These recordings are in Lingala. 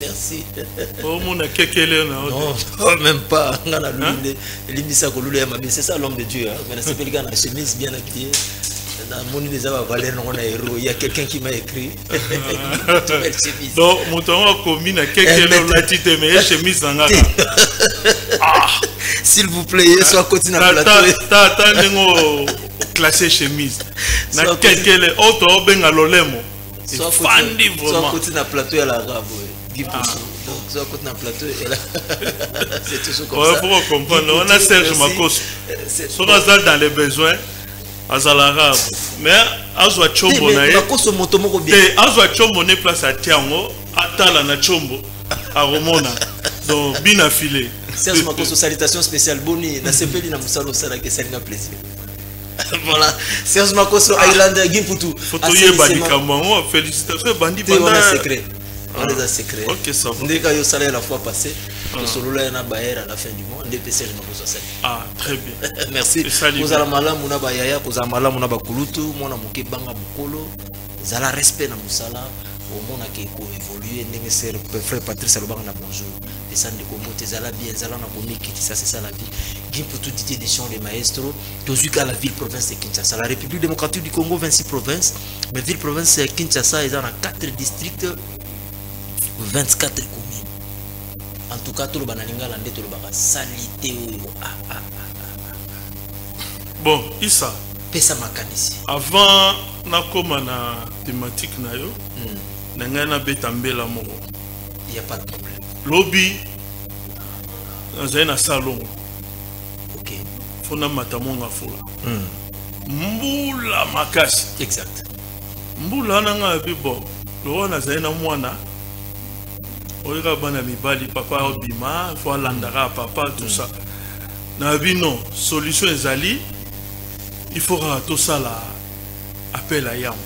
Merci. Omona kekele na Non, même pas. Nga na luli nde elimbisa kolula ya mabe. C'est ça l'homme de Dieu, hein. Mais nasepeli kaka na chemise bien habillé. Namoni déjà ba valeur nango na héros. Il y a quelqu'un qui m'a écrit. Belle chemise. Donc moto yango akomi na kekele olati te, mais ye chemise na nga. S'il vous plaît, yeso akoti na plateau. Tata ndenge oclasse chemise na kekele oyo toobenga lolemo efandi vraiment. Akoti na plateau ya la rabo Guy Poussou. Donc so akoti na plateau et là c'est toujours comme ouais, ça. Faut comprendre, on a Serge Makoso, soki aza dans les besoins azalaka, mais azwa tshombo na ye. Makoso moto moko bien. Te, azwa tshombo ne place atia yango, atala na tshombo akomona. Donc bina file. Serge Makoso, salutation spéciale. Boni, nasepeli na mosala osalaki, esalinga plaisir. Voilà, Serge Makoso. Ah. Islander Gimputu. Faut toyeba likambo yango, félicitation ebandi. Te, wana secret, wana eza secret. Ok, ça va. Ndeka yo osala ye la fois passée, tosolola ye na bayer à la fin du mois, nde mpe Serge Makoso asali. Ah, très bien. Merci. Esali. Kozala malamu na bayaya, kozala malamu na bakulutu, mwana moke banga mokolo, zala respect na mosala, omonaka ekoévolue ndenge ser frère Patrice alobaka na bonjour eza ndeko mbote, ezala bien, ezala na komikitisa, c'est ça la vie. Gimputu Didier Deschamps le maestro. Tozwi kaka la ville province de Kinshasa, la République démocratique du Congo, 26 provinces, mais ville province ya Kinshasa eza na 4 districts, 24 communes. En tout cas toloba na lingala nde tolobaka saleté oyo, ah, ah, ah. Bon, Isa. Pesa makanisi. Avant nakóma na thématique na yo, na ngai nabeta mbela moko. Il y a pas de problème. Lobi nazali na salongo. Ok. Fo namata monga fula. Mbula makasi. Exact. Mbula wana ngai abi bon, lokola nazali na mwana oyoka bana mibali, papa obima, fo alandaka papa, tout ça. Nayebi non, solution ezali, il faut kaka tosala appel ya yango.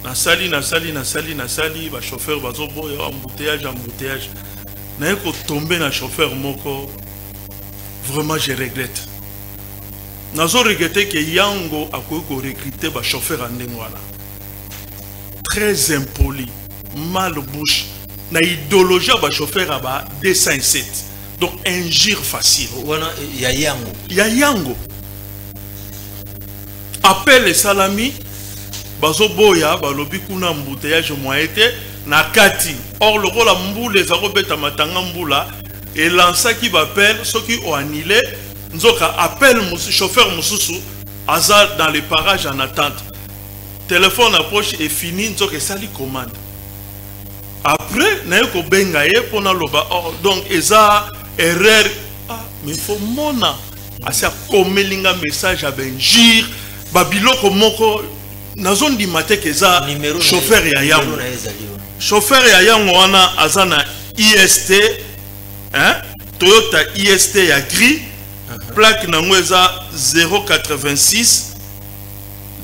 Nasali, nasali, nasali, nasali, bachauffeur bazoboya, embouteillage, embouteillage. Naye kotombe na chauffeur moko, vraiment je regrette, nazo regrette ke yango akoki korecrute bachauffeur ya ndenge wana, très impoli, mal bouche, na idéologie ya bachauffeur ya ba 207, donc injure facile. Wana ya yango. Ya yango. Appel esalami, bazoboya, balobi kuna embouteillage, moyen te na kati. Or lokola mbula eza kobeta matanga, mbula elansaki baappel, soki oanile nzoka appel chauffeur mosusu aza dans les parages en attente, téléphone approche efini, nzoka esali commande. Après naye kobenga ye mpo naloba, oh, donc eza erreur. Ah, mais faut mona asi akomeli nga message ya bainjure, babiloko moko nazondima te ke eza chauffeur ya yango. Na ye ezali wana. Chauffeur ya yango wana aza na IST, hein? Toyota IST ya gris, plaque nango eza 086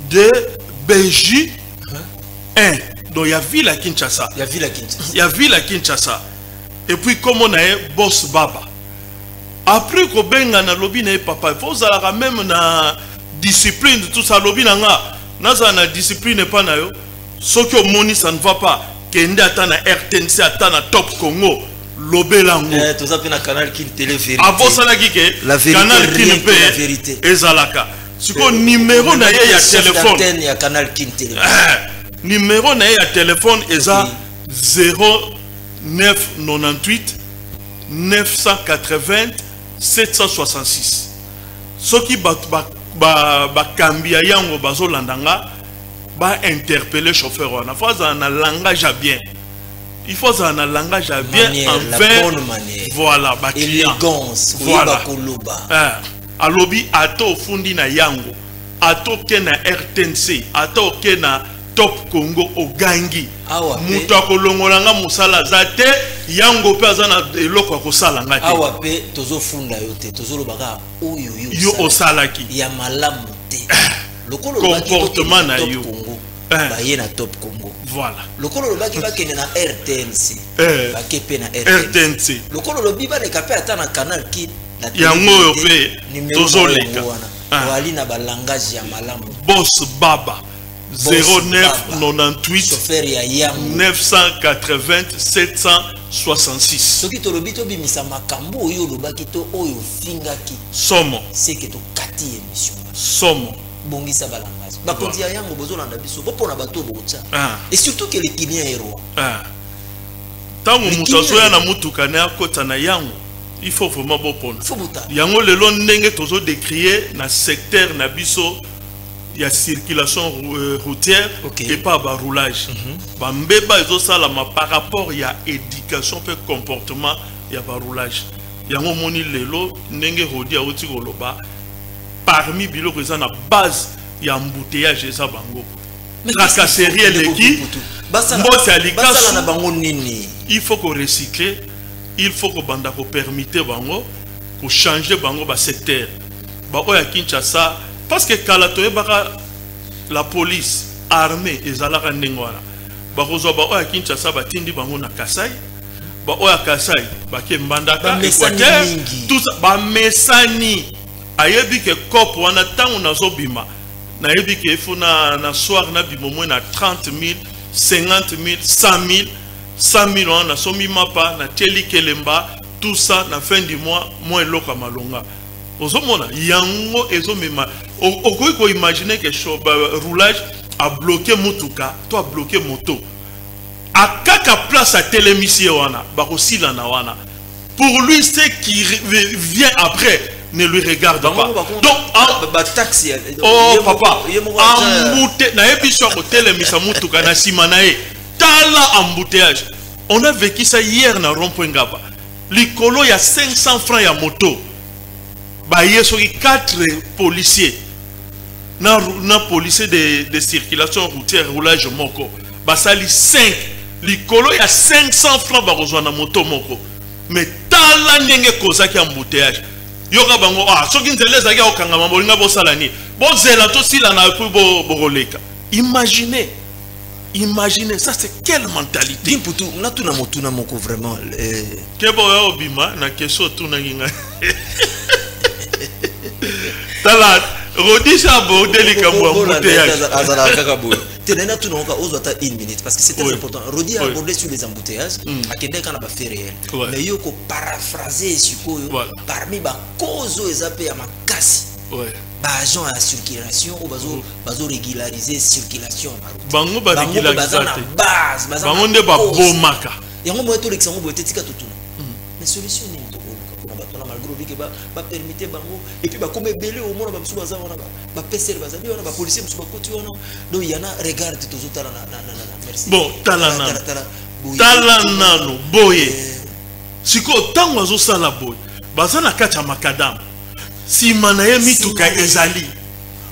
2 BJ 1, donc ya ville ya Kinshasa. Ya ville ya Kinshasa. Ya ville ya Kinshasa. Et puis kombo na ye Boss Baba. Après kobenga, nalobi na ye: papa, faut ozalaka même na discipline, tout ça. Alobi na nga: nazala na discipline epa na yo? Soki omoni ça ne va pas, kende ata na RTNC, ata na Top Congo, lobela yango. Eh, toza mpe na Canal Kin Télé Vérité. Abosanaki ke La vérité, Canal Kin rien que la mpe vérité. ezalaka. Sikoyo numéro na ye ya Chef telefone d'antenne ya Canal Kin Télé. Eh, numéro na ye ya telefone eza 0998 980 766. Soki bato bakambi ya yango bazolanda nga, bainterpelle chauffeur wana. Fo azala na langage ya bien, il faut azala na langage ya bien Manière, la envers bonne manière. Voilà, baclient. Élégance. Voilà. Koyeba koloba. Eh, alobi ata ofundi na yango, ata oke na RTNC, ata oke na Top Congo, ogangi, Awa pe- moto akolongola nga mosala aza te, yango mpe aza na eloko ya kosala nga te. Awa mpe tozofunda yo te, tozoloba kaka oyo yo osalaki ya malamu te. Lokola olobaki Comportement tokende na Top yo. Congo, Eh. baye na Top Congo. Voilà. Lokola olobaki bakende na RTNC, Eh. bake mpe na RTNC. RTNC. Lokola olobi baleka mpe ata na Canal Kin na Yango oyo télé, mpe numéro tozoleka. na yango wana. Ah. Oali na balangage ya malamu. Boss Baba. 09 98 980 766. Soki tolobi tobimisa makambo oyo olobaki to oyo ofingaki, somo seke tokati émission. Somo. Bongisa balangage. Bakonzi ya yango bozolanda biso, bopona bato botya. Et surtout que le client est roi. Tango moto azoya na mutuka na akota na yango, il faut vraiment bopona. Yango lelo ndenge tozo décrier na secteur na biso ya circulation routière et pas ba roulage. Ba mbeba ezosalama par rapport ya éducation pe comportement ya ba roulage. Yango moni lelo ndenge Rodi auti koloba parmi biloko eza na base ya embouteillage eza bango. Tracasserie eleki mbote ya likasu na bango nini? Il faut qu'on recycle, il faut qu'on banda ko permettre bango ko changer bango ba secteur. Ba oya Kinshasa parce que kala toyebaka la police armée ezalaka ndenge wana. Bakozwa ba oya Kinshasa batindi bango na Kasai, ba oya Kasai bake Mbandaka, Équateur, tout ça ba mesani ayebi ke cop wana tango nazobima nayebi ke il faut na soir na bimo moins na 30 000, 50 000, 100 000, 100 000 wana nasomi mapa na tieli kelemba tout ça na fin du mois moi eloko malonga. Ozomona yango ezomema okoki ko imaginer que roulage a bloqué motuka to a bloqué moto a kaka place à télémisie wana bakosila na wana. Pour lui ce qui vient après ne lui regarde pas. Donc taxi oh papa embouteillage na yebi so ko télémisa motuka na sima na ye tala embouteillage. On a vécu ça hier na rond-point Ngaba. Likolo ya 500 francs ya moto. Ba ye soki 4 policiers na policier de circulation routière roulage moko basali 5 likolo ya 500 francs bakozwa na moto moko. Mais tala ndenge kozaki embouteillage yoka bango ah soki nzela ezalaki okangama bolinga bosala nini bozela tosila na po bokoleka. Imaginez, imaginez ça, c'est quelle mentalité? Dimputu natuna motuna moko vraiment kebo ya obima na question tunaki ngai. Tala Rodi a abordé les cambo embouteillages. Une minute parce que c'est très important. Rodi a abordé sur les embouteillages, à Québec on a pas fait réel. Mais yoko paraphraser sikoyo parmi ba causes ezapé ya makasi. Ba agent à circulation ou bazo régulariser circulation. Bango ba régulariser. Base, bango nde ba bomaka. Yango moto l'exemple boye tika totuna. Mais solution nini to malgré que ba permettre bango et puis ba comme belé au monde ba musu baza wana ba PCR bazali wana ba policier musu ba koti wana. Donc il y en a regarde toujours tala na merci. Bon tala na tala nano boye siko tango azo sala boye baza na kati ya makadam sima na ye mituka ezali.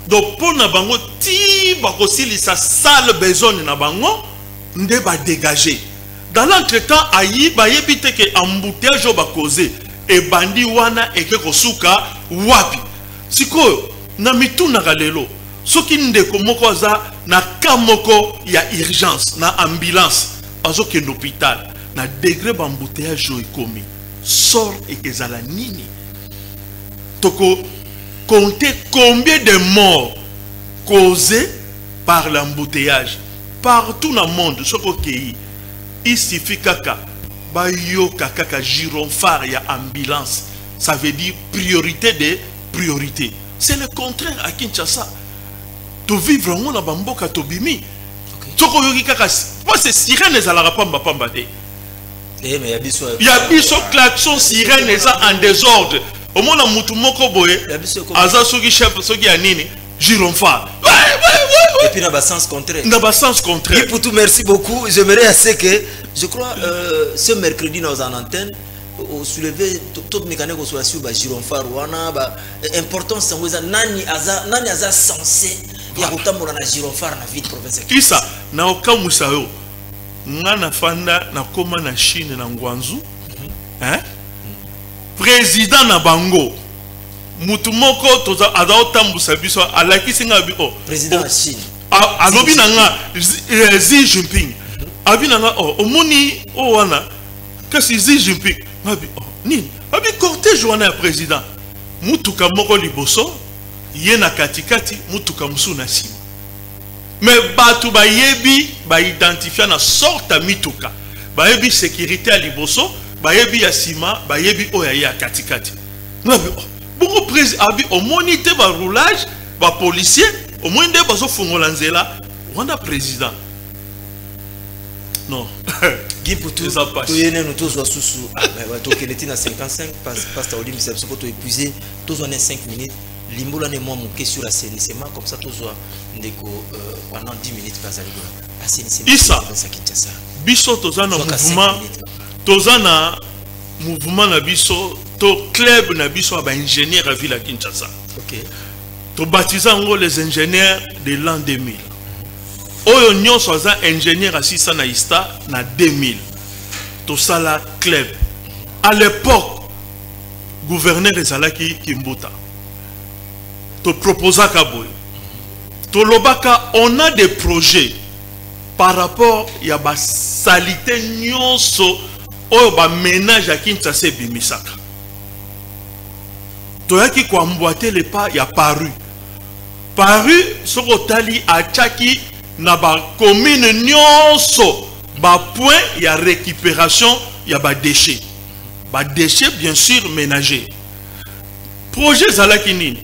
Donc pona bango ti bakosilisa sale besogne na bango nde ba dégager. Dans l'entretemps ayi ba yebi te ke embouteillage ba causer e bandi wana eke kosuka wapi. Sikoyo na mitunaka lelo soki ndeko moko aza na ka moko ya urgence na ambulance azokende hôpital na degré ba embouteillage oyo ekomi sort ekezala nini? Toko compter combien de morts causées par l'embouteillage partout dans le monde. Soki okei il suffit kaka bayoka kaka gyrophare ya ambulance, ça veut dire priorité de priorité. C'est le contraire à Kinshasa. To vivre ngo na bamboka tobimi. Toko yoki kaka parce que sirène ezalaka pamba pamba te. Eh mais ya biso ya biso klaxon sirène eza en désordre. Omona mutu moko boye aza soki chef soki ya nini gyrophare. Et puis dans le sens contraire. Dans le sens contraire. Et pour tout, merci beaucoup. J'aimerais assez que, je crois, ce mercredi, nous en antenne, au soulever toute mécanique au soit sur gyrophare wana ba importance sango eza nani aza censé ya kotambola na gyrophare na ville province. Isa na okamwisa yo nga na fanda na koma na Chine na Guangzhou, hein? Président na bango mutu moko toza aza otambusa biso alakisi nga bi oh président ya Chine alobi na nga Xi Jinping abi na nga oh omoni o wana kasi Xi Jinping ngabi oh nini abi cortège wana ya président mutuka moko liboso ye na katikati mutuka musu na sima. Mais bato bayebi, baidentifia na sorte ya mituka, bayebi sécurité ya liboso, bayebi ya nsima, bayebi oyo aye ya katikati. Ngabi, oh, bongo président abi omoni te baroulage, bapolicier omoni nde bazofongola nzela wana, président non. Guy Mputu. Eza pasi. Toye nanu tozwa susu. Ah, tokende ti na 55. Pasteur, olimbisa biso mpo toépuise. Tozwa ne 5 minutes, limbola ne mwa moke sur assainissement, comme ça tozwa ndeko pendant 10 minutes mpe azali kuna. Assainissement Issa. Province ya Kinshasa. Biso toza na Zwaka 5 mouvement minutes. Toza na mouvement na biso to club na biso ya baingénieur ya ville ya Kinshasa. Tobaptize yango les ingénieurs de l'an 2000. Oyo nyonso aza ingénieur asisa na ISTA na 2000, tosala club. À l'époque, gouverneur ezalaki Kimbuta. Toproposaka boye, tolobaka: on a des projets par rapport ya basaleté nyonso oyo baménage ya Kinshasa ebimisaka. Toyaki koemboîter le pas ya Paru. Paru, soki otali, atiaki na bacommune nyonso bapoint ya récupération ya badéchet, badéchet bien sûr ménager. Projet ezalaki nini?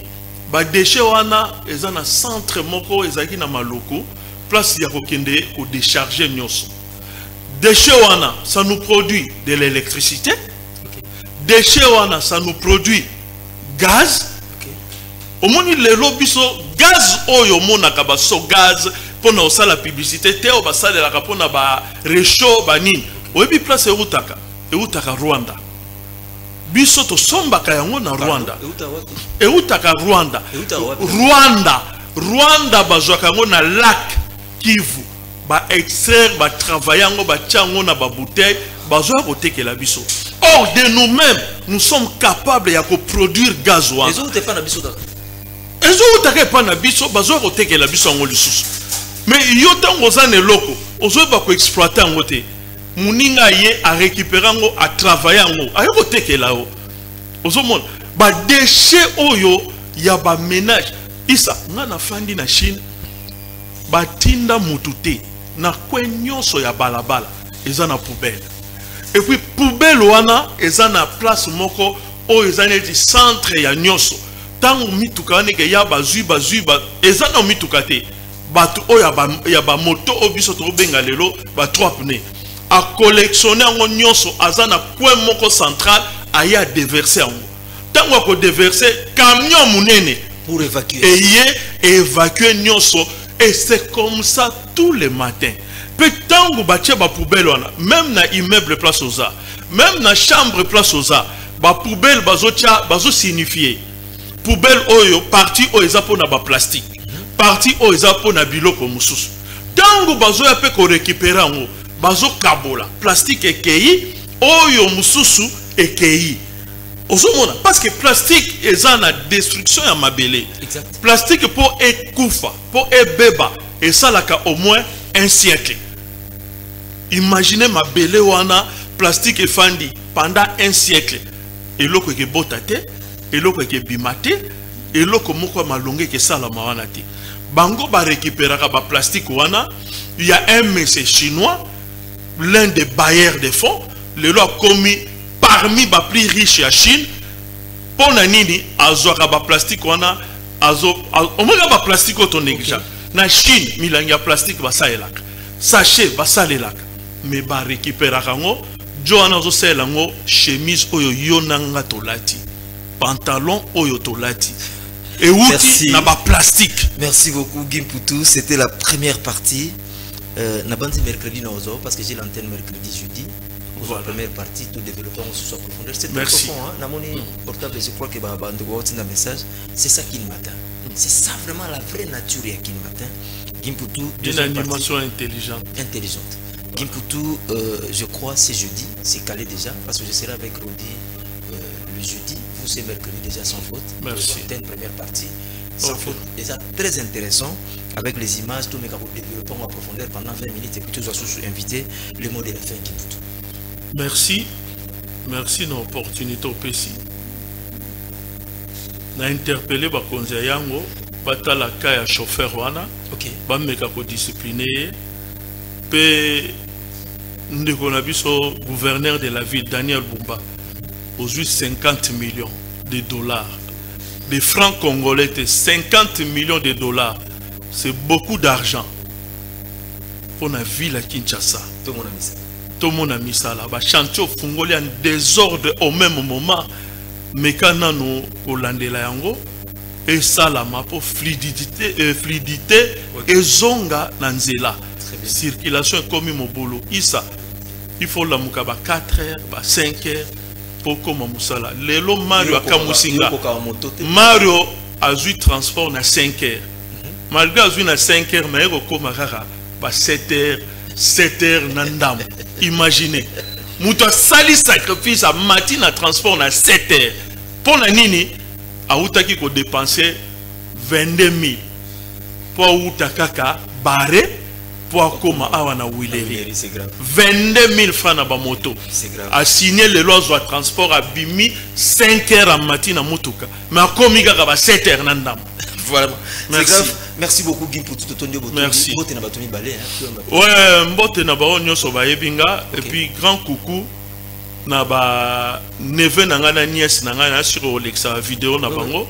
Badéchet wana eza na centre moko ezalaki na Maluku, place ya kokende kodécharge nyonso. Déchet wana, ça nous produit de l'électricité. Déchet wana, ça nous produit gaz. Omoni lelo biso gaz oyo omonaka, baso gaz mpona kosala publicité te, oyo basalelaka mpona baréchaud banini, oyebi place eutaka? Eutaka Rwanda. Biso tosombaka yango na Rwanda. Euta wapi? Eutaka Rwanda. Eutaka wapi? Rwanda. Rwanda, bazwaka yango na lac Kivu, baextraire, batravaille yango, batia yango na babouteille, bazwaka kotekela biso. Or de nous-mêmes, nous sommes capables ya koproduire gaz wana. Ezouta epa na biso kaka. Ezowutaka epai na biso, bazwaka kotekela biso yango lisusu. Mais yo, ntango oza na eloko, ozoyeba koexploite yango te. Moninga ye arécupere yango, atravaille yango, aye kotekela yo. Ozomona badéchet oyo ya baménage. Isa, nga nafandi na Chine, batinda mutu te, na coin nyonso ya balabala eza na poubelle. Et puis poubelle wana eza na place moko oyo eza neti centre ya nyonso. Ntango mituka wana ekeya, bazwi bazwi ba, eza na mituka te, bato oyo ya bamoto oyo biso tokobenga lelo ba trois pneus, acollectionne yango nyonso, aza na coin moko central, aye adeverse yango. Ntango akodeverse, camion monene pour évacuer. Eye évacue nyonso. Et c'est comme ça tous les matins. Mpe ntango batie bapoubelle wana, même na immeuble place oza, même na chambre place oza, bapoubelle bazotia, bazosignifie poubelle oyo, partie oyo eza mpona baplastique, partie oyo eza mpona biloko mosusu. Ntango bazoya mpe korécupere yango, bazokabola plastique ekei, oyo mosusu ekei. Ozomona, parce que plastique eza na destruction ya mabele. Exact. Plastique, mpo ekufa, mpo ebeba, esalaka au moins un siècle. Imagine mabele wana plastique efandi pendant un siècle, eloko ekebota te, eloko ekebima te, eloko moko ya malongo ekesalama wana te. Bango barécupéraka baplastique wana. Ya un monsieur chinois, l'un des bailleurs de fonds, lelo akomi parmi baplus riches ya Chine. Mpo na nini azwaka baplastique wana? Omona baplastique oyo tonéglige na Chine, milangi ya plastique basalelaka, sachet basalelaka, mais barécupéraka yango. Jo wana azosalela yango chemise oyo yo na nga tolati, pantalon oyo tolati, euti Merci. na baplastique. Merci beaucoup, Guy Mputu. C'était la première partie. Nabandi mercredi na ozo, parce que j'ai l'antenne mercredi, jeudi. Voilà. La première partie, tout développement sur sa profondeur. C'est très Merci. profond. Hein? Namoni portable, je crois que bah, ndeko un message. C'est ça qui le matin. C'est ça vraiment la vraie nature ya Kin Matin. Guy Mputu, Une deuxième partie. animation intelligente. Intelligente. Guy Mputu, je crois c'est jeudi, c'est calé déjà, parce que je serai avec Rodi le jeudi. Vous, c'est mercredi déjà sans faute. Merci. Antenne, première partie. Sans Ok. faute, déjà très intéressant, avec les images, tout mes développement en profondeur pendant 20 minutes et puis tous sous invité le mot de la fin, Guy Mputu. Merci, merci na opportunité opesi na interpelle bakonzi ya yango. Batala ka ya chauffeur wana. Bameka kodiscipline ye. Mpe ndeko na biso gouverneur de la ville Daniel Bumba, ozwi 50 millions de dollars, de francs congolais te, 50 millions de dollars, c'est beaucoup d'argent mpona ville ya Kinshasa. Tomona misala. Tomona misala. Bachantier ofungoli en désordre au même moment, meka nanu kolandela yango, esalama mpo fluidité ezonga na nzela. Très bien. Circulation ekomi mobulu. Isa, il faut lamuka ba 4 heures, ba 5 heures mpo koma mosala. Lelo Mario akamusi nga. Okokaka moto te. Mario azwi transport na 5 heures. Malgré azwi na 5 heures, naye kokóma kaka ba 7 heures, 7 heures na ndambo. Imagine, moto asali sacrifice, amati na transport na 7 heures. Mpo na nini? Awutaki kodépenser 22 000 mpo awuta kaka bare mpo akóma awa na Huilerie. C'est grave. 22 000 francs na bamoto. C'est grave. Asigne lelo, azwa transport, abimi 5 heures, amati na motuka, mais akomi kaka ba 7 heures na ndambo. Voilà, c'est Merci. grave. Merci beaucoup, Guy Mputu. Totondi yo. Merci. Mbote na bato mibale, hein. Ouais, mbote na bango nyonso bayebi nga. Et puis grand coucou na ba neveu na ngai na nièce na ngai. Na sur olekisa video na bango.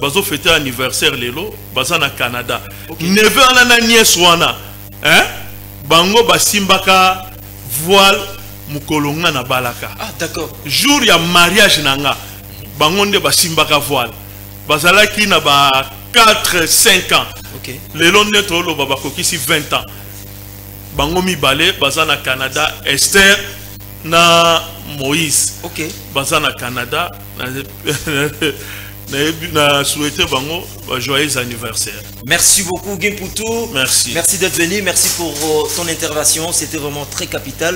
Bazofêter anniversaire lelo, baza na Canada. Neveu wana na nièce wana, hein? Bango basimbaka voile mokolo nga na balaka. Ah, d'accord. Jour ya mariage na nga, bango nde basimbaka voile. Bazalaki na ba 4 5 ans. Lelo nde toloba bakokisi 20 ans. Bango mibale baza na Canada, Esther na Moïse. Baza na Canada. Nayebi na souhaité bango ba joyeux anniversaire. Merci beaucoup, Guy Mputu. Merci. Merci d'être venu. Merci pour ton intervention. C'était vraiment très capital.